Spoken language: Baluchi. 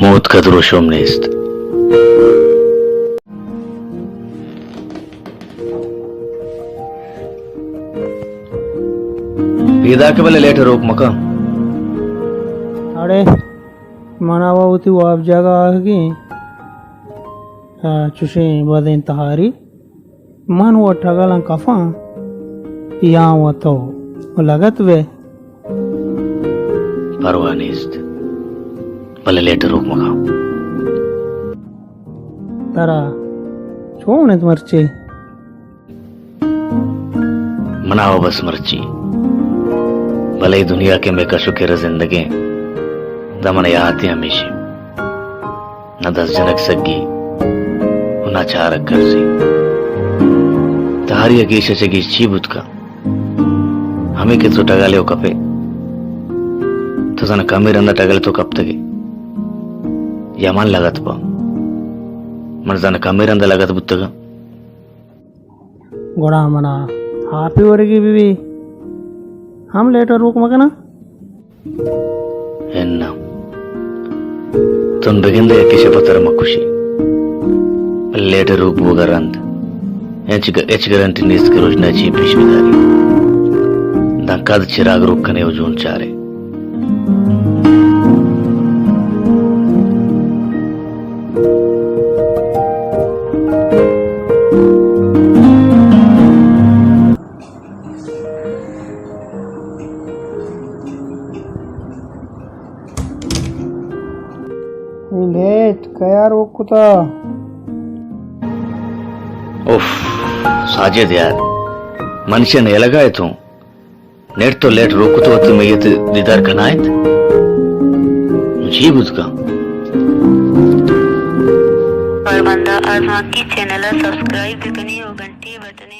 موتک ءَ دروشم نیست۔ پیداک بلے لیٹ ءَ روک مکن۔ اڑے، منا وا وتی واب جاگہ آہگیں۔ آ، چوشیں بدیں تہاری۔ من و ٹگلاں کفاں، یا و تو لگت بے۔ پرواہ نیست، بلے لیٹ ءَ روک مکن۔ ترا چون انت مرچی؟ منا و بس مرچی، بلے اے دنیا کہ مئے کش و کر ءَ زندگیں، داں من یاتے ہمیشیں۔ نہ دست جنگ سگی و نہ چارگ کرزی۔ تہاری ءَ گیش ءَ چہ گیش چی بوت کن؟ ہمے کہ تو ٹگلے و کپے۔ تو زان کمے رند ءَ ٹگل تو کپتگے؟ یا من لگت باں؟ من زان کمے رند ءَ لگت بوتگاں۔ گڑا منا آپے ورگی بہ بی، ہم لیٹ ءَ روک مکناں۔ اناں، تن بگندے یکے شپ ءَ ترا مکشی، بلے لیٹ ءَ روک بوگ ءَ رند ہچ گ-، ہچ گارنٹی نیست کہ روژنا چی پیش بداری۔ داں کد چراگ روک کنے و جون چارے۔ اے لیٹ کیا روک کتا؟ اف، ساجد یار، من چہ نیلگا اتوں۔ نیٹ تو لیٹ روک کتو وتی میت دیدار کنا انت؟ چی بوت کن؟ کارمندا آزمانکی چینل ءَ سبسکرائب بکنی و گھنٹی بٹنے